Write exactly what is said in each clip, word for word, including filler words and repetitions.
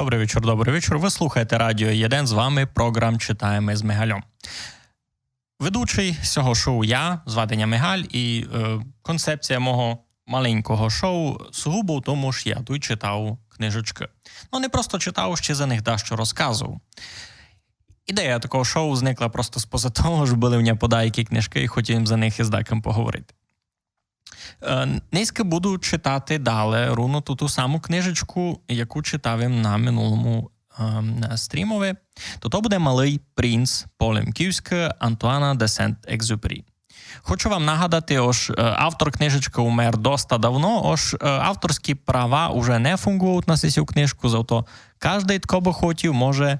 Добрый вечур, добрый вечур. Вы слухаєте Радіо Єден, з вами програм «Читаєме з Мигальом». Ведучый сього шоу я, звати ня Мигаль, і, е, концепція мого маленького шоу сугубо в тому, ож я туй читав книжечкы. Ну, не просто читав, ще за них дашто розказував. Ідея такого шоу зникла просто споза того, ож были в ня подайкі книжкы, і хотів им за них із дакым поговорити. Е, нынька буду читати дале рувно ту, ту саму книжечку, яку читав им на минулому, ем, стрімови. То, то буде «Малый принц» по-лемківськы Антуана де Сент-Екзюпері. Хочу вам нагадати, ож, е, автор книжечкы умер доста давно, ож, е, авторські права уже не фунґують на сесю книжку, зато каждый, тко бы хотів, може,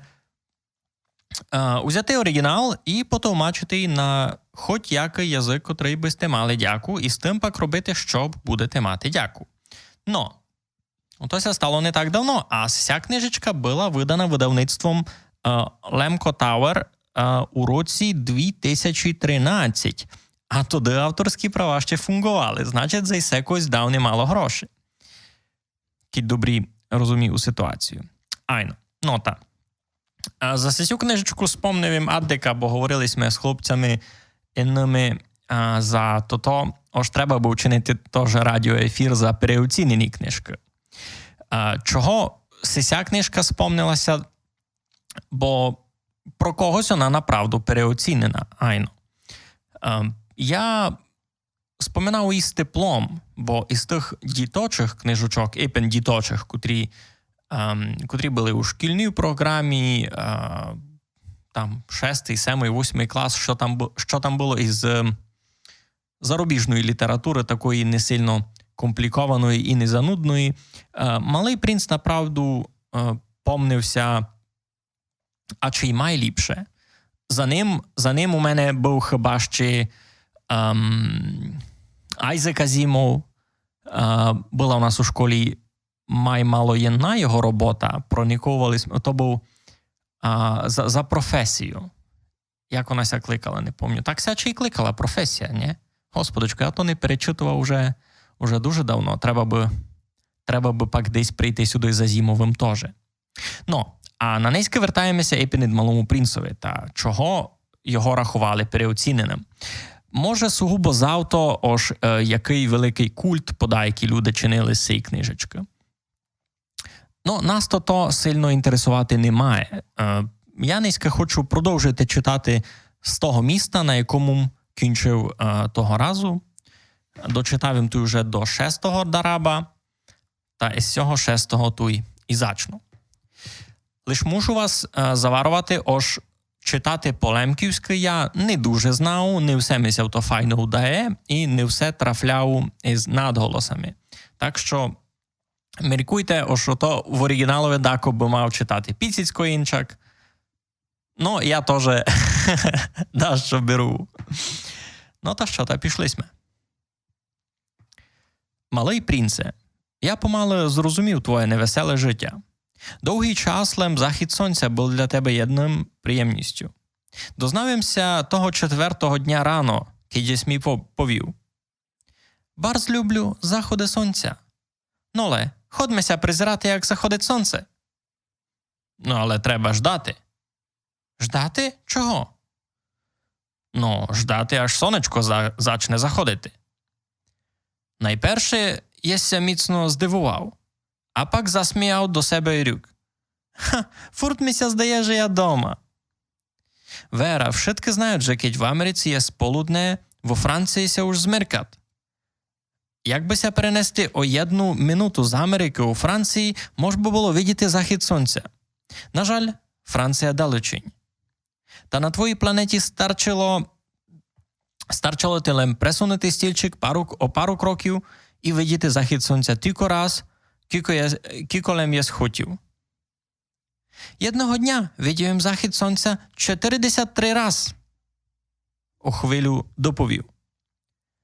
е, узяти оріґінал і потовмачити на хоть якый язык, котрый бы сьте мали дяку, і з тым пак робити, што будете мати дяку. Но, ото ся стало не так давно, а ся книжечка была выдана выдавництвом, е, Лемко Тауер, е, у році дві тисячі тринадцять. А тогды авторські права ще фунґовали. Значить, за се когось дав немало грошей. Кідь добрі розумію ситуацію. Айно, но та. А за сесю книжечку спомнив им аддека, бо говорили сьме з хлопцями інными, а, за тото, ож треба бы учинити тоже радіоефір за переоцінені книжкы. А, чого сеся книжка спомнила ся? Бо про когось она направду переоцінена, айно. Ем, я споминав із теплом, бо із тых діточых книжочок, епен діточых, котрі, ем, котрі были у шкільній програмі, е, там, шестый, семый, восьмый клас, што там бу-, што там было із, ем, зарубіжної літературы, такої не сильно комплікованої і не занудної, е, «Малый принц» направду, е, помнив ся, а чи й май ліпше. За ним, за ним у мене быв хіба ще, ем, Айзек Азімов. Е, была у нас у школі май мало єдна його робота, прониковували сьме, то быв, а, за, за професію. Як она ся кликала, не помню. Так ся чи й кликала професія, нє? Господичко, я то не перечитував уже, уже дуже давно. Треба бы, треба бы пак десь прийти сюды за Азімовым тоже. Но, а на нынька вертаєме ся епен ид «Малому принцови» та чого його раховали переоціненым. Може, сугубо зато, ож, е, якый великый культ подайкі люди чинили з сей книжечкы. Но, нас то, то сильно інтересовати не має. Е, я нынька хочу продовжити читати з того міста, на якому кінчив, е, того разу. Дочитав им туй уже до шестого дараба, та із сього шестого туй і зачну. Лиш мушу вас, е, заваровати, ож читати по-лемківськы я не дуже знав, не все ми ся в то файно удає, і не все трафляв із надголосами. Так што міркуйте, ож ото в оріґіналови дако бы мав читати піціцько инчак. Но, я тоже дашто беру. Но та што, та пішли сьме. Малый принце, я помалы зрозумів твоє невеселе житя. Довгый час лем захід сонця быв для тебе єдным приємністю. Дознав им ся того четвертого дня рано, кидь єсь мі по-, повів: Барз люблю заходы сонця. Но ле, ходме ся призирати, як заходить сонце. Но, але треба ждати. Ждати? Чого? Но, ждати, аж сонечко за-, зачне заходити. Найперше єсь ся міцно здивовав, а пак засміяв до себе и рюк: Ха, фурт ми ся здає, же я дома. Вера, вшыткы знають, же кидь в Америці єсь полудне, во Франциі ся уж змеркат. Як бы ся перенести о єдну минуту з Америкы у Франциі, мож бы было видіти захід сонця. На жаль, Франция далечінь. Та на твоїй планеті старчило, старчило ти лем пресунути стільчик пару к-, о пару кроків и видіти захід сонця тілько раз, кілько є-, кілько лем єсь хотів. Єдного дня видів им захід сонця чотиридесят три раз. У хвилю доповів: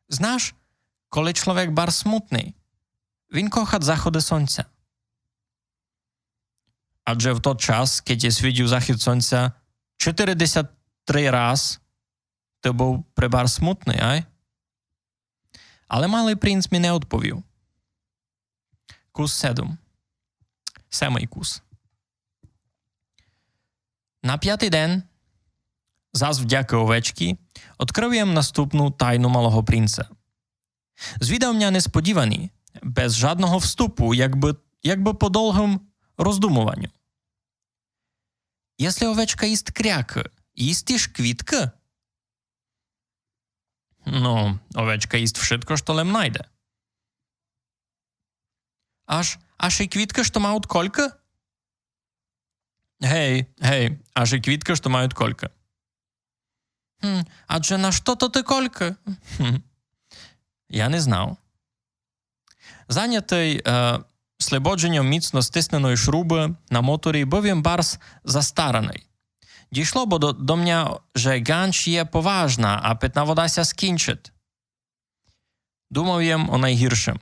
Знаш, коли чловек барз смутный, він кохат заходы сонця. Адже в тот час, кидь єсь видів захід сонця чотиридесят три раз, ты быв пребарз смутный, ай? Але малый принц мі не одповів. Кус седум. Семый кус. На пятый ден, зас вдякы овечкы, одкрыв єм наступну тайну малого принца. Звідав ня несподівані, без жадного вступу, якбы, якбы по долгым роздумованю. Єсли овечка їст крякы, їст тіж квіткы? Но, овечка їст вшытко, што лем найде. Аж, аж і квіткы, што мають колькы? Гей, гей, аж і квіткы, што мають колькы. Гм, адже на што то ты колькы? Гм. Я не знав. Занятый, е, слебодженьом міцно стисненой шрубы на моторі, быв єм барз застараный. Дійшло бо до, до мня, же ґанч є поважна, а питна вода ся скінчыт. Думав єм о найгіршым.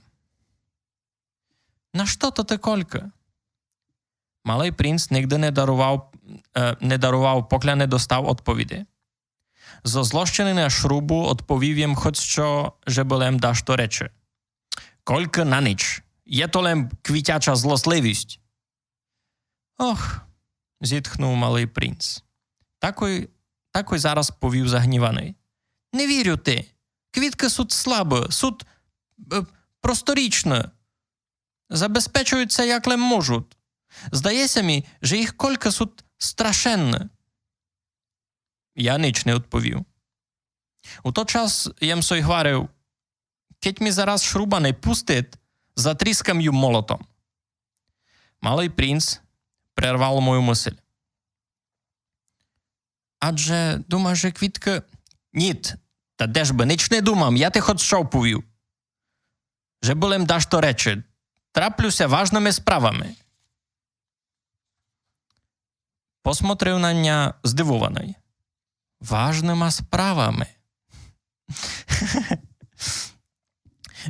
На што то ты колькы? Малый принц нигде не дарував, е, не дарував, покля не достав одповіди. Зозлощеный на шрубу одповів єм хоц што, жебы лем дашто речи. Колькы на ніч. Є то лем квітяча злосливість. Ох, зітхнув малый принц. Такой, такой зараз повів загніваный. Не вірю ти. Квіткы суть слабы, суть, е, просторічны. Забезпечують ся як лем можуть. Здає ся мі, же їх колькы суть страшенны. Я нич не одповів. У тот час єм сой гварив: кедь мі зараз шруба не пустит, затріскам ю молотом. Малый принц прервав мою мысль. Адже думаш, же квіткы... Ніт, та де ж бы, нич не думам, я ти хоц што повів. Жебы лем дашто речи, траплю ся важныма справами. Посмотрив на ня здивованый. Важныма справами.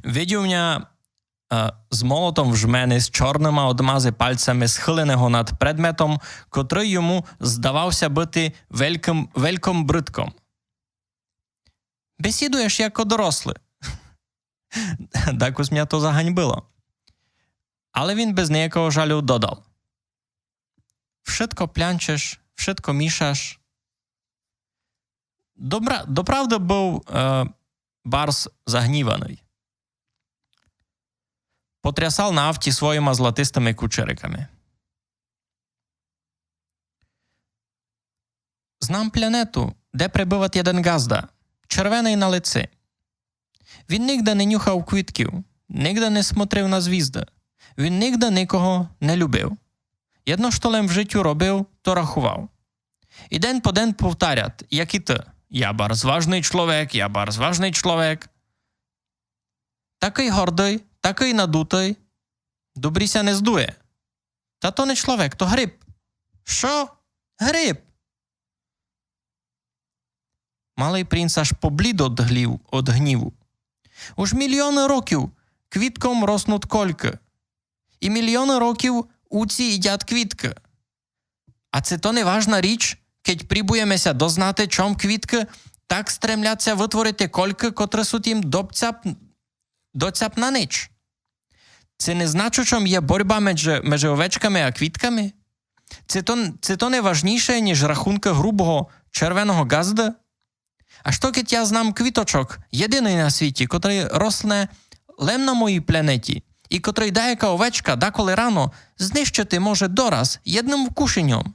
Видів ня, е, з молотом в жмени, з чорныма од мазы пальцями, схыленого над предметом, котрый йому здавав ся быти велькым, велькым брытком. Бесідуєш яко дорослый. Дакус мя то заганьбило. Але він без ниякого жалю додав: Вшытко плянчеш, вшытко мішаш. Добра-, доправды быв, е, барз загніваный. Потрясав на авті своїма златистыма кучериками. Знам планету, де пребыват єден ґазда, червеный на лици. Він нигда не нюхав квітків, нигда не смотрив на звізды. Він нигда никого не любив. Єдно, што лем в житю робив, то рахував. І ден по ден повтарят, як і ты: «Я барз важный чловек, я барз важный чловек». Такый гордый, такый надутый, добрі ся не здує. Та то не чловек, то гриб. Што? Гриб! Малый принц аж поблід од глів-, од гніву. Уж міліоны років квітком роснут колькы. І міліоны років уці їдят квіткы. А ци то не важна річ, кедь прібуєме ся дознати, чом квіткы так стремлят ся вытворити колькы, котры суть їм доцяп, доцяп на нич? Ци не значущом є борьба межи, межи овечками а квітками? Ци то, ци то не важнійше, ніж рахункы грубого червеного ґазды? А што, кедь я знам квіточок, єдиный на світі, котрый росне лем на моїй планеті, і котрый даяка овечка даколи рано знищити може дораз єдным вкушеньом?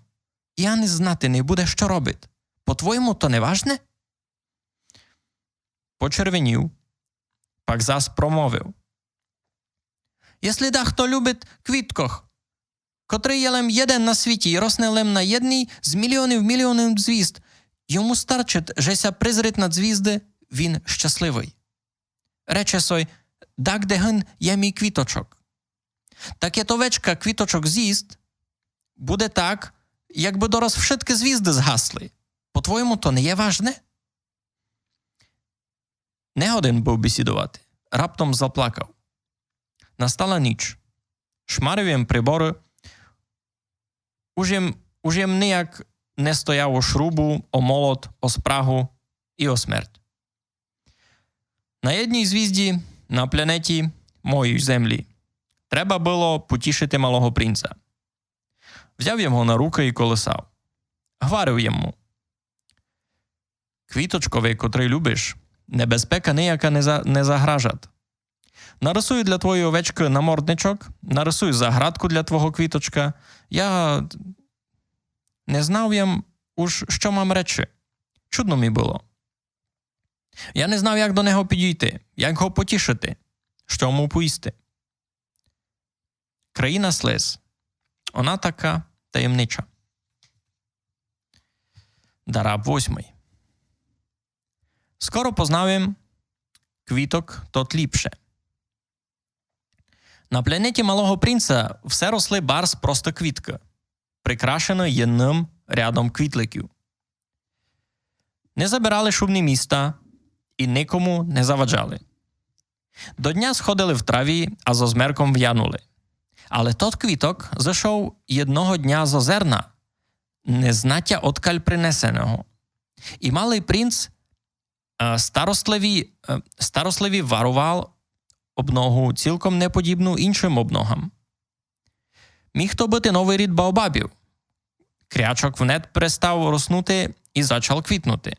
Я не знати не буде, што робит. По-твоєму, то не важне? Почервенів, пак зас промовив: Єсли дахто любит квіткох, котрый є лем єден на світі і росне лем на єдній з міліонів міліонів звізд, йому старчит, же ся призрит на звізды, він щасливый. Рече сой: дагде гын є мій квіточок. Та кед овечка квіточок зїст, буде так, якбы дораз вшыткы звізды згасли. По-твоєму, то не є важне? Не годен быв бесідовати. Раптом заплакав. Настала ніч. Шмарив єм приборы. Уж єм, уж єм нияк не стояв о шрубу, о молот, о спрагу і о смерть. На єдній звізді, на планеті, моїй землі, треба было потішити малого принца. Взяв єм го на рукы і колысав. Гварив єм му: Квіточкови, котрый любиш, небезпека нияка не, за, не загражат. Нарисую для твоєї овечкы намордничок, нарисую заградку для твого квіточка. Я не знав єм уж, што мам речи. Чудно мі было. Я не знав, як до него підійти, як го потішити, што му повісти. Країна слез. Она така таємнича. Дараб восьмый. Скоро познав єм квіток тот ліпше. На планеті малого принца все росли барз просто квіткы, прикрашены єдным рядом квітликів. Не забирали шумні міста і никому не заваджали. До дня сходили в траві, а зо змерком вянули. Але тот квіток зышов єдного дня зо зерна, не знатя одкаль принесеного. І малый принц, е, старостливі, е, старостливі варував обногу, цілком неподібну іншым обногам. Міг то быти новый рід баобабів. Крячок внет перестав роснути і зачав квітнути.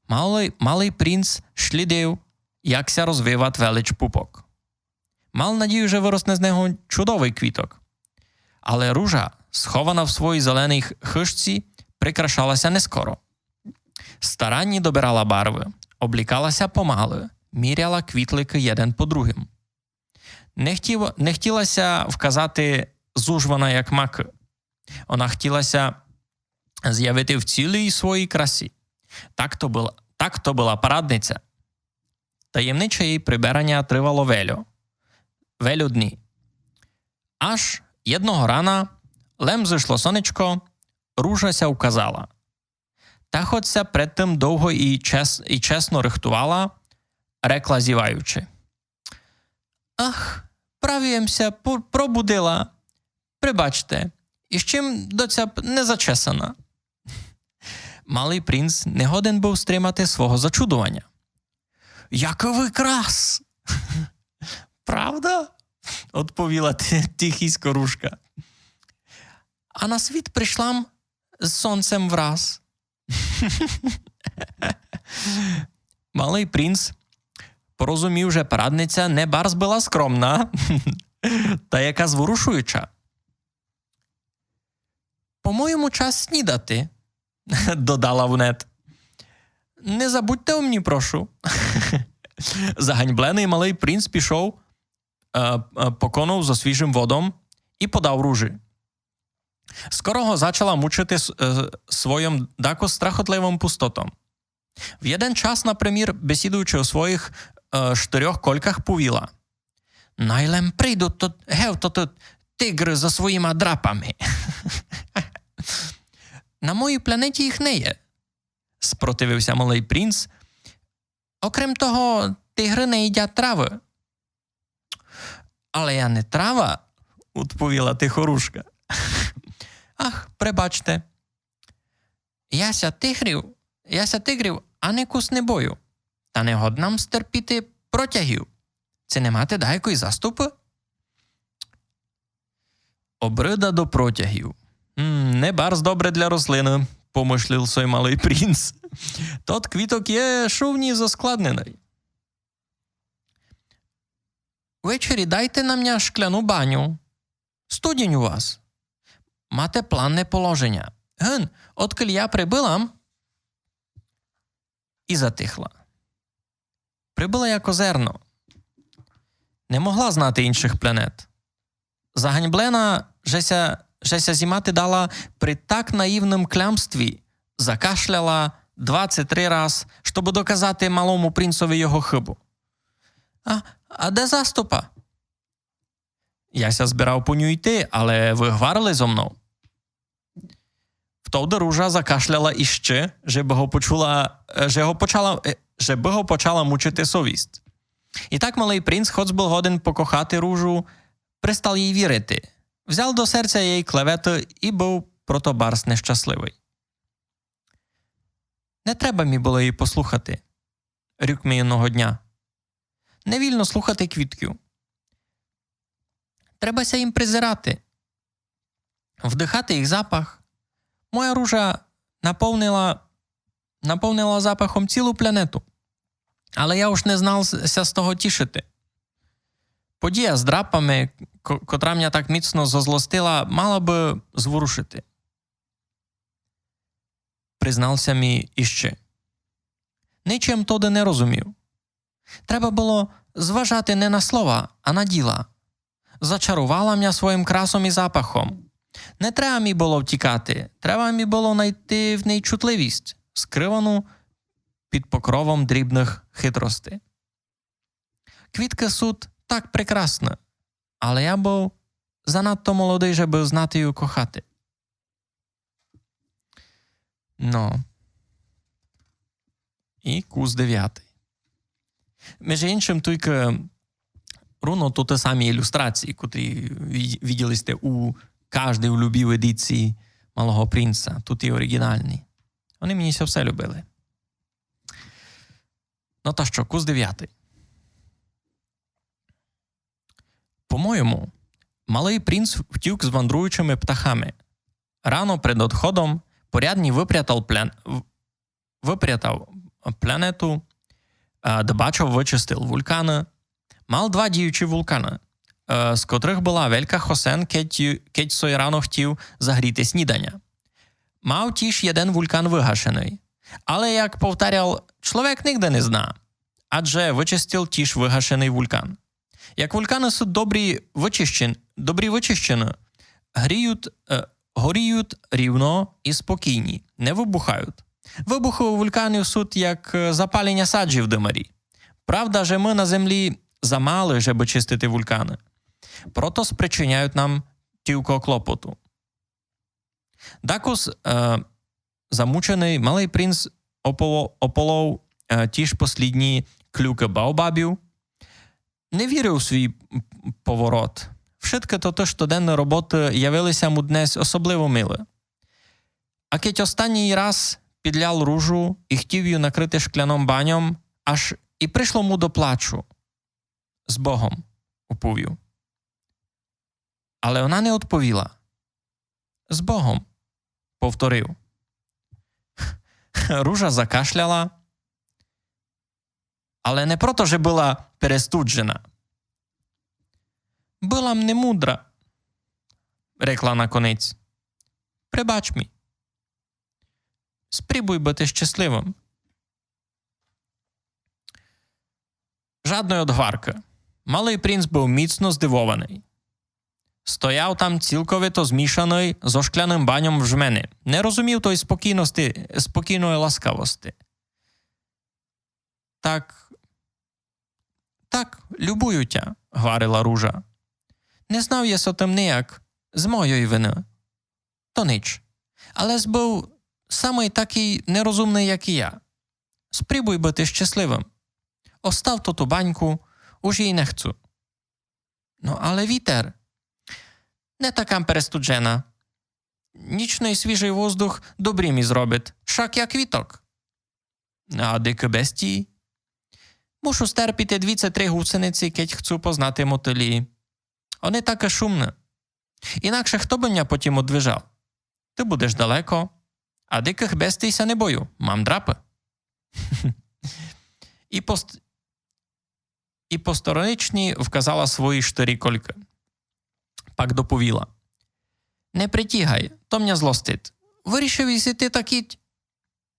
Малый, малый принц шлїдив, як ся розвиват велич пупок. Мал надію, же выросне з него чудовый квіток. Але ружа, схована в своїй зеленій х-, хыжці, прикрашала ся не скоро. Старанні добирала барвы, облікала ся помалы, міряла квітликы єден по другым. Не хтіла, не хтіла ся вказати зужвана, як макы. Она хтіла ся зявити в цілій своїй красі. Так то была, так то была парадниця. Таємниче єй прибераня тривало вельо, вельо дні. Аж єдного рана, лем зышло сонечко, ружа ся указала. Та хоц ся пред тым довго і чес-, і чесно рыхтувала, рекла, зіваючи: Ах, праві єм ся пу-, пробудила. Прибачте, іщи м доцяп не зачесана. Малый принц не годен быв стримати свого зачудованя. Якый вы крас! Правда? Одповіла ти-, тихісько ружка. А на світ пришла м з сонцем враз. Малый принц порозумів, же парадниця не барз была скромна, та яка зворушуюча. По-моєму, час снідати, додала внет. Не забудьте о мні, прошу. Заганьбленый малый принц пішов, е, е, поконав зо свіжым водом і подав ружі. Скоро го зачала мучити с-, е, свойом дакус страхотливым пустотом. В єден час, напримір, бесідуючи о своїх, е, штырьох кольках, повіла: Най лем прийдут тот, гев тото тигры зо своїма драпами. На моїй планеті їх не є, спротивив ся малый принц. Окрем того, тигры не їдят травы. Але я не трава, одповіла тихо ружка. Ах, пребачте. Я ся тигрів, я ся тигрів ані кус не бою. Та не годна м стерпіти протягів. Ци не мате даякої заступы? Обрыда до протягів. М, не барз добре для рослины, помышлив сой малый принц. Тот квіток є шовні заскладненый. Ввечері дайте на мня шкляну баню. Студень у вас. Мате планне положеня. Гын, одкыль я прибыла м. І затихла. Прибыла як озерно. Не могла знати іншых планет. Заганьблена, же ся, же ся зімати дала при так наївным клямстві, закашляла двадцять три раз, штобы доказати малому принцови його хыбу. А, а де заступа? Я ся збирав по ню йти, але вы гварили зо мнов. Втовды ружа закашляла іщи, же бы го почула, е, же го почала, е, же бы го почала мучити совість. І так малый принц, хоц был годен покохати ружу, перестал їй вірити. Взял до серця єй клеветы і быв прото барз нещасливый. Не треба мі было її послухати, рюк мі єдного дня. Не вільно слухати квітків. Треба ся їм призирати, вдыхати їх запах, Моя ружа наповнила, наповнила запахом цілу планету. Але я уж не знав с-, ся з того тішити. Подія з драпами, ко-, котра мня так міцно зозлостила, мала бы зворушити. Признав ся мі іщи. Нич єм тогды не розумів. Треба было зважати не на слова, а на діла. Зачарувала мя своїм красом і запахом. Не треба мі было втікати, треба мі было найти в ней чутливість, скрывану під покровом дрібных хитростей. Квіткы суть так прекрасны, але я быв занадто молодый, жебы знати ю кохати. Но. І кус девятый. Межи иншым, туйкы руно туты самі ілюстрації, котрі ві-, виділи сьте у каждій, у любій едиції Малого принца, туты оригіналні. Они мені ся все любили. Но та што, кус девятый. По-моєму, Малый принц втік з вандруючыми птахами. Рано перед одходом порядні выпрятав плен-, в-, выпрятав планету, е, дбачо вычистив вульканы. Мав два діючі вульканы, е, з котрых была велька хосен, кедь, кедь сой рано хтів загріти сніданя. Мав тіж єден вулькан выгашеный. Але, як повтаряв, чловек нигде не зна, адже вычистив тіж выгашеный вулькан. Як вульканы суть добрі вычищен-, добрі вычищены, гріють, е, горіють рівно і спокійні, не выбухають. Выбухы у вульканів суть як, е, запаленя саджі в дымарі. Правда, же мы на землі замалы, жебы чистити вульканы. Прото спричиняють нам тілько клопоту. Дакус, е, замученый, Малый принц ополо-, ополов, е, тіж послідні клюкы баобабів. Не вірив у свій п-, поворот. Вшыткы тоты штоденны роботы явили ся му днесь особливо милы. А кедь останній раз підляв ружу і хтів ю накрыти шкляном баньом, аж і пришло му до плачу. «З Богом», уповів. Але она не одповіла. «З Богом», повторив. Ружа закашляла, але не прото, же была перестуджена. «Была м немудра», рекла наконець. «Пребач мі. Спрібуй быти щасливым». Жадной одгваркы. Малый принц быв міцно здивованый. Стояв там цілковито змішаный зо шкляным баньом в жмени. Не розумів той спокійности, спокійної ласкавости. «Так, так, любую тя», гварила ружа. «Не знав єс о тым нияк, з мойой вины. То нич. Але сь быв самый такый нерозумный, як і я. Спрібуй быти щасливым. Остав тоту баньку, уж єй не хцу». «Но але вітер». «Не така м перестуджена. Нічный свіжый воздух добрі мі зробит, шак я квіток». «А дикы бестії?» «Мушу стерпіти дві ци три гусениці, кедь хцу познати мотылі. Они такы шумны. Інакше хто бы ня потім одвижав? Ты будеш далеко, а дикых бестій ся не бою, мам драпы». І пост-, і постороничні вказала свої штырі колькы. Пак доповіла: «Не притігай, то мня злостит. Вырішив єси ты так іть».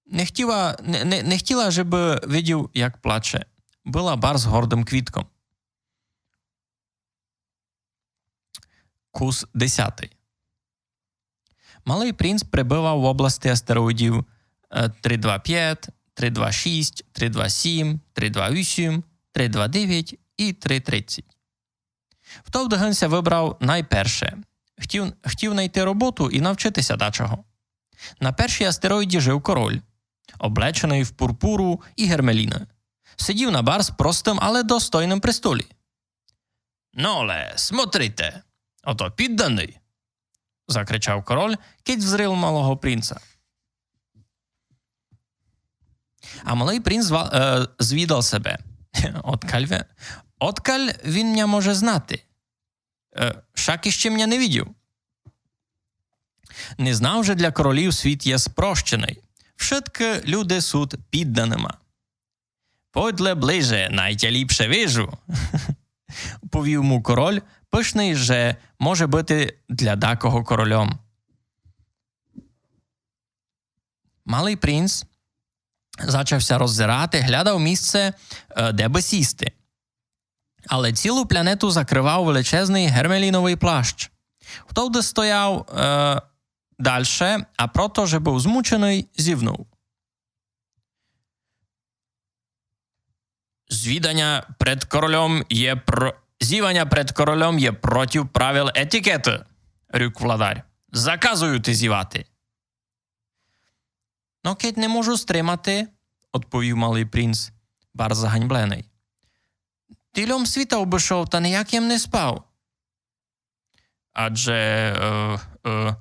Не хтіла, не, не, не хтіла, жебы видів, як плаче. Была барз гордым квітком. Кус десятый. Малый принц пребывав в области астероїдів, е, три два пять, три два шість, три два сім, три два вісім, три два девять і три тридцять. Втовды гын ся выбрав найперше. Хтів, хтів найти роботу і навчити ся дачого. На першій астероїді жив король, облеченый в пурпуру і гермеліны. Сидів на барз простым, але достойным престолі. «Но ле, смотрите, ото підданый!» — закричав король, кідь взрил малого принца. А малый принц зва-, е, звідав себе: «Откаль ви-, откаль він мня може знати? Е, шак іщи мня не видів». Не знав, же для королів світ є спрощеный. Вшыткы люде сут підданыма. Подь ле ближе, най тя ліпше вижу, повів му король, пышный, же може быти для дакого корольом. Малый принц зачав ся роззирати, глядав місце, е, де бы сісти. Але цілу планету закрывав величезный гермеліновый плащ. Хтовды стояв, е, дальше, а прото, же быв змученый, зівнув. Звіданя пред корольом є про-, зіваня пред корольом є против правил етикеты, рюк владарь. Заказую ти зівати. Но кедь не можу стримати, одповів малый принц, барз заганьбленый. Тильом світа обышов, та нияк єм не спав. Адже, е, е,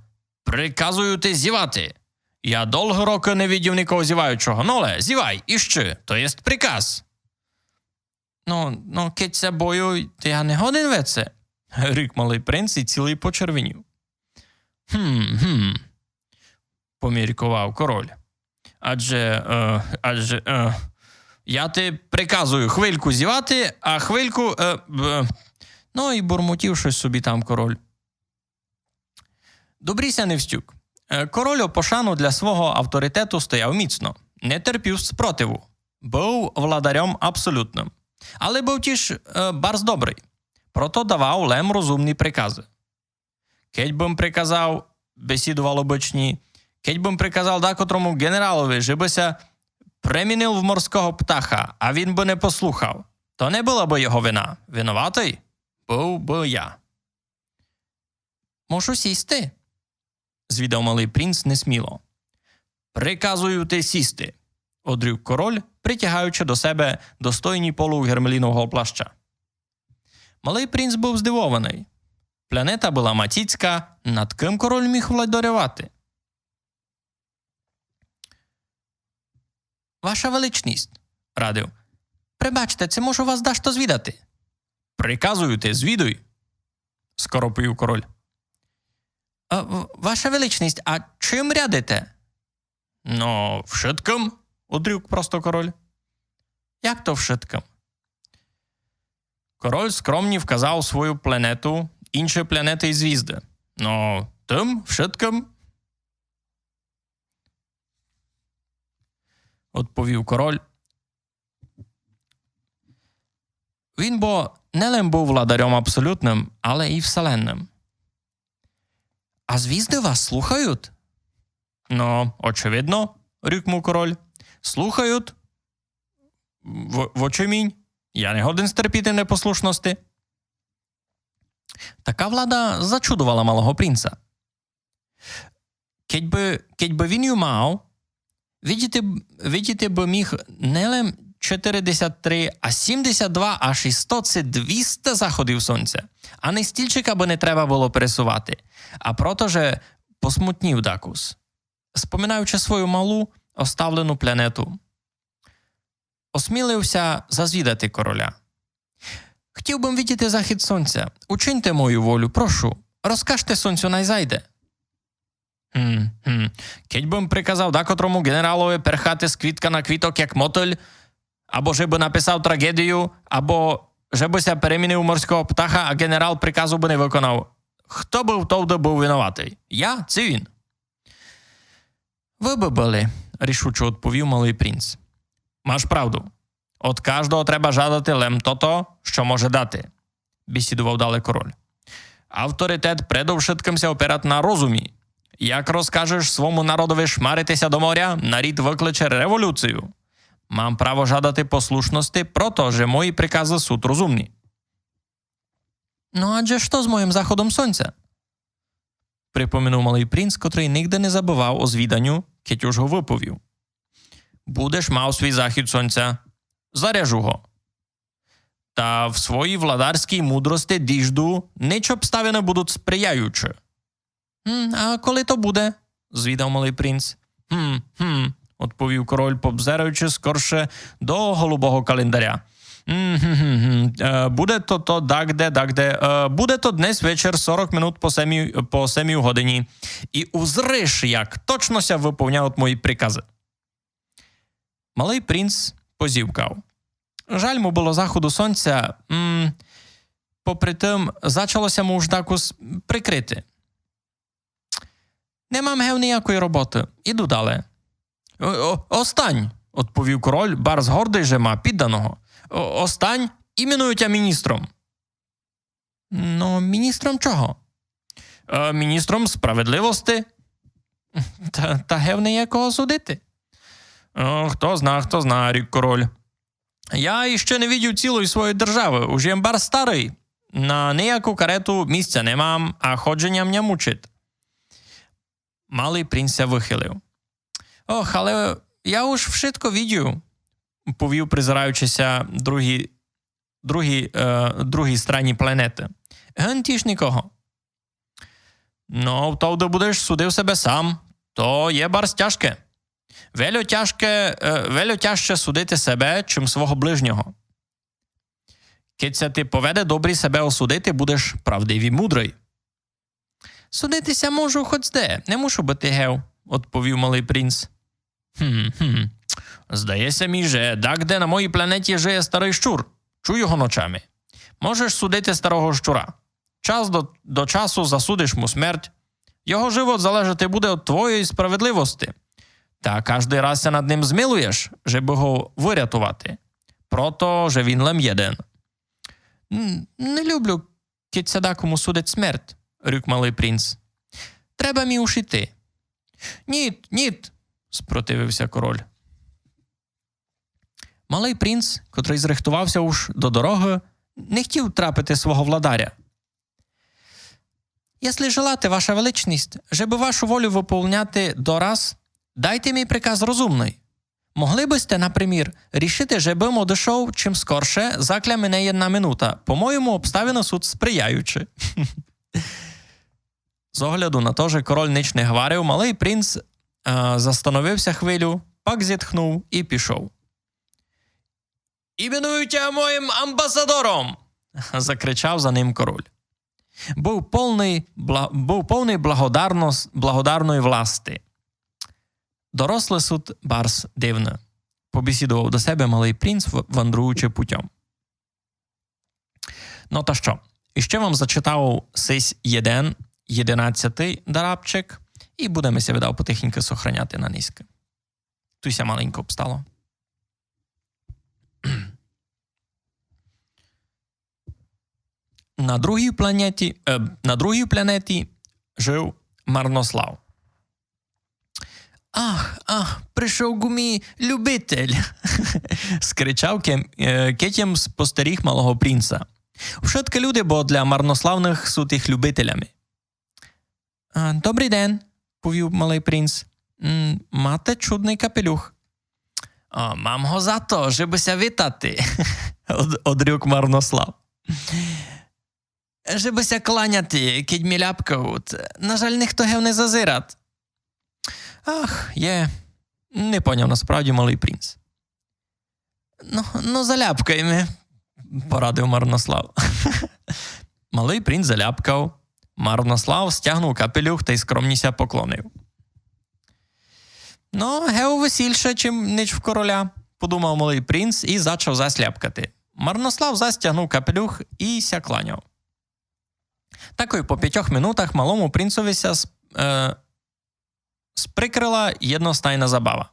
приказую ти зівати. Я долгы рокы не видів никого зіваючого. Но ле, зівай, іщы, то єст приказ. Но, но, кедь ся бою, то я не годен веце, рик малый принц і цілый почервенів. Гм, гм, помірковав король. Адже, е, адже, е, я ти приказую хвильку зівати, а хвильку, е, б-, но, і бурмотів штось собі там король. Добрі ся не встюк. Е, король о пошану для свого авторитету стояв міцно, не терпів спротиву. Быв владарьом абсолютным. Але быв тіж, е, барз добрый. Прото давав лем розумні приказы. Кедь бым приказав, бесідовав обычні, кедь бым приказав дакотрому ґенералови, же бы ся премінив в морского птаха, а він бы не послухав, то не была бы його вина. Виноватый быв бы я. Можу сісти? Звідав малый принц несміло. Приказую ти сісти, одрюк король, притягаючи до себе достойні полу гермелінового плаща. Малый принц быв здивованый. Планета была маціцька, над кым король міг владарювати? Ваша величність, радив. Пребачте, ци можу вас дашто звідати? Приказую ти, звідуй, скоро повів король. А, в-, ваша величність, а чим рядите? Но, вшыткым, одрюк просто король. Як то вшыткым? Король скромні вказав свою планету, інші планеты і звізды. Но, тым вшыткым, одповів король. Він бо не лем быв владарьом абсолютным, але і вселенным. А звізды вас слухають? Но, очевидно, рюкнув король. Слухають. В-, вочемінь. Я не годен стерпіти непослушности. Така влада зачудовала малого принца. Кедь бы, кедь бы він ю мав, видіти б-, видіти бы міг не лем чотиридесят три, а сімдесят два, аж і сто, ци двіста заходів сонця. Ани стільчика бы не треба было пересувати. А прото же посмутнів дакус, споминаючи свою малу, оставлену планету. Осмілив ся зазвідати короля. Хотів бым видіти захід сонця. Учиньте мою волю, прошу. Розкажте сонцю, най зайде. Гм, гм. Кедь бым приказав дакотрому ґенералови перхати з квітка на квіток, як мотыль, або же бы написав траґедію, або же бы ся перемінив у морского птаха, а ґенерал приказу бы не выконав, хто бы товды быв виноватый? Я ци він? Вы бы были, рішуче одповів малый принц. Маш правду. Од каждого треба жадати лем тото, што може дати, бесідовав дале король. Авторитет предовшыткым ся опират на розумі. Як розкажеш свому народови шмарити ся до моря, нарід выкличе революцію. Мам право жадати послушности, прото же мої приказы сут розумні. Но адже што з моїм заходом сонця? Припоминув малый принц, котрый нигде не забывав о звіданю, кедь уж го выповів. Будеш мав свій захід сонця. Заряжу го. Та в своїй владарській мудрости діжду, нич обставины будуть сприяючы. М, а коли то буде? Звідав малый принц. Гм, гм, одповів король, позираючи скорше до голубого календаря. Мгм. Е, буде то, то дагде, дагде. Е, буде то днесь вечер, сорок минут по семій, по семій годині. І узриш, як точно ся выповняють мої приказы. Малый принц позівкав. Жаль му было заходу сонця, м, попри тым, зачало ся му уж дакус прикрити. Не мам гев ниякої роботы. Іду дале. О, о, остань, одповів король, барз гордый, же ма підданого. О, остань, іменую тя міністром. Но, міністром чого? Е, міністром справедливости. Та, та гев не є кого судити. О, хто зна, хто зна, рік король. Я іщи не видів цілої своєї державы, уж єм барз старый. На нияку карету місця не мам, а ходженя мня мучить. Малый принц ся выхилив. Ох, але я уж вшытко видів, повів, призираючи ся другій, другій, е, другій страні планеты. Ген тіж никого. Но, то де будеш судив себе сам, то є барз тяжке. Вельо тяжке, е, вельо тяжче судити себе, чим свого ближнього. Кедь ся ти поведе добрі себе осудити, будеш правдиві мудрый. Судити ся можу хоц де, не мушу быти гев, одповів малый принц. Хм, хм. Здає ся мі, же дагде на моїй планеті жиє старый щур. Чую го ночами. Можеш судити старого щура. Час до, до часу засудиш му смерть. Його живот залежати буде од твоєї справедливости. Та каждый раз ся над ним змилуєш, жебы го вырятовати. Прото, же він лем єден. Н-, не люблю, кедь ся дакому судить смерть, рюк малый принц. Треба мі уж іти. Ніт, ніт, спротивив ся король. Малый принц, котрый зрыхтовав ся уж до дорогы, не хтів трапити свого владаря. Єсли желате, ваша величність, жебы вашу волю выполняти дораз, дайте мі приказ розумный. Могли бы сьте, напримір, рішити, жебым одышов чим скорше, закля мине єдна минута. По-моєму, обставины суть сприяючі. З огляду на то, же король нич не гварив, малый принц, е, застановив ся хвилю, пак зітхнув і пішов. «Іменую тя моїм амбасадором!» — закричав за ним король. Быв полный бла-, быв полный благодарнос-, благодарної власти. Доросле суть барз дивне, — побесідовав до себе малый принц, в-, вандруючи путьом. Но та што, іщи вам зачитав сись єден, єдинадцятый дарабчик, і будеме ся, видав, потихеньку сохраняти на низькы. Туй ся маленько обстало. На другій планеті, е, на другій планеті жив Марнослав. «Ах, ах, пришов ку мі любитель!» — скричав кем-, е, кед єм спостеріг малого принца. Вшыткы люди бо для марнославных суть їх любителями. «А, добрый ден», — повів малый принц. «М, мате чудный капелюх». «А, мам го за то, жебы ся витати», — од-, одрюк Марнослав. «Жебы ся кланяти, кедь мі ляпкавут. На жаль, нихто гев не зазират». «Ах, є», — не поняв насправді малый принц. «Но, но, заляпкай ми», — порадив Марнослав. Малый принц заляпкав. Марнослав стягнув капелюх тай скромні ся поклонив. «Но, гев весільше, чим нич в короля», — подумав малый принц і зачав зась ляпкати. Марнослав зась стягнув капелюх і ся кланяв. Такой по пятьох минутах малому принцови ся с-, е, сприкрила єдностайна забава.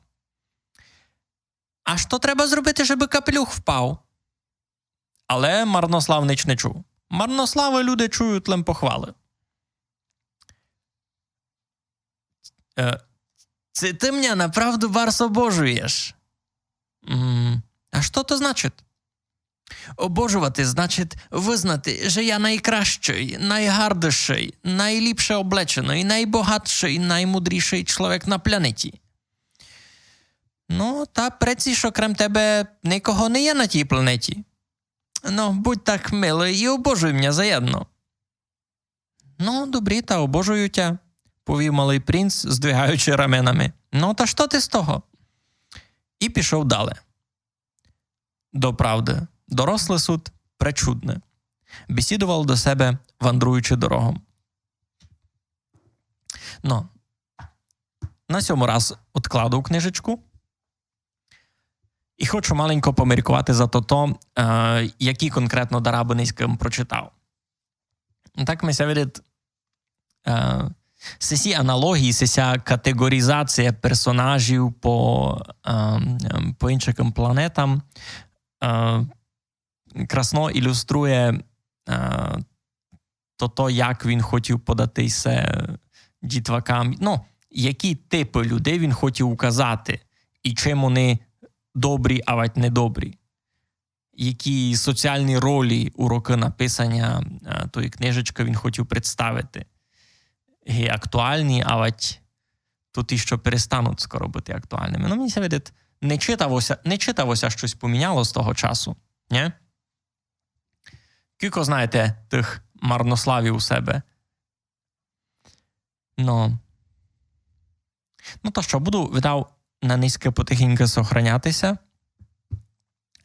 «А што треба зробити, жебы капелюх впав?» Але Марнослав нич не чув. Марнослава люди чують лем похвалы. Е, «Ци ты мня направду барз обожуєш?» «М, а што то значить?» «Обожовати значить вызнати, же я найкращый, найгардышый, найліпше облеченый, найбогатшый, наймудрішый чловек на планеті». «Но, та преці ж окрем тебе никого не є на тій планеті». «Но, будь так милый і обожуй мня заєдно». «Но, добрі, та обожую тя», — повів малый принц, здвигаючи раменами. «Но, та што ти з того?» І пішов дале. Доправды, Доросле сут пречудне. Бесідовал до себе, вандруючи дорогом. Но, на сьому раз одкладу книжечку. І хочу маленько поміркувати за тото, е, які конкретно дарабы нынька прочитав. Так ми ся видить, е, сесі аналоґії, сеся катеґорізація персонажів по, е, по иншакым планетам, е, красно ілюструє, е, тото, як він хотів подати се дітвакам. Ну, які типы людей він хотів указати, і чим они добрі, авадь недобрі. Які соціалні ролі у рокы написаня, е, тої книжечкы він хотів представити. І актуалні, авадь то ті, што перестануть скоро быти актуалныма. Ну, мені ся видить, не читаво ся, не читаво ся штось поміняло з того часу, нє? Кілько знаєте тых марнославів у себе? Но. Ну, та што, буду, видав, на нынька потихеньку сохраняти ся.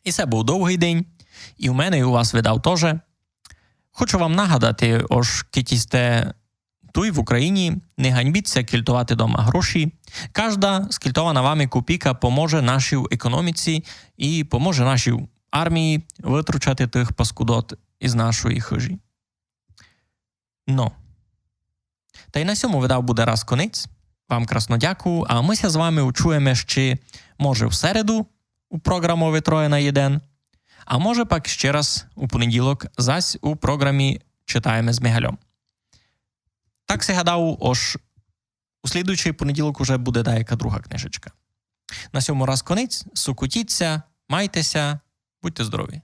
І се быв довгый день. І у мене, і у вас, видав, тоже. Хочу вам нагадати, ож кідь сьте туй в Україні, не ганьбіть ся кельтовати дома гроші. Кажда скельтована вами копійка поможе нашій економіці і поможе нашій армії вытручати тых паскудот из нашої хыжі. Но. Та й на сьому, видав, буде раз конець. Вам красно дякую, а мы ся з вами учуєме ще, може, в середу у програмови «Троє на єден», а може пак ще раз у понеділок зась у програмі «Читаєме з Мигальом». Так си гадав, ож у слідуючый понеділок уже буде даяка друга книжечка. На сьому раз конець, сокотіть ся, майте ся, будьте здорові.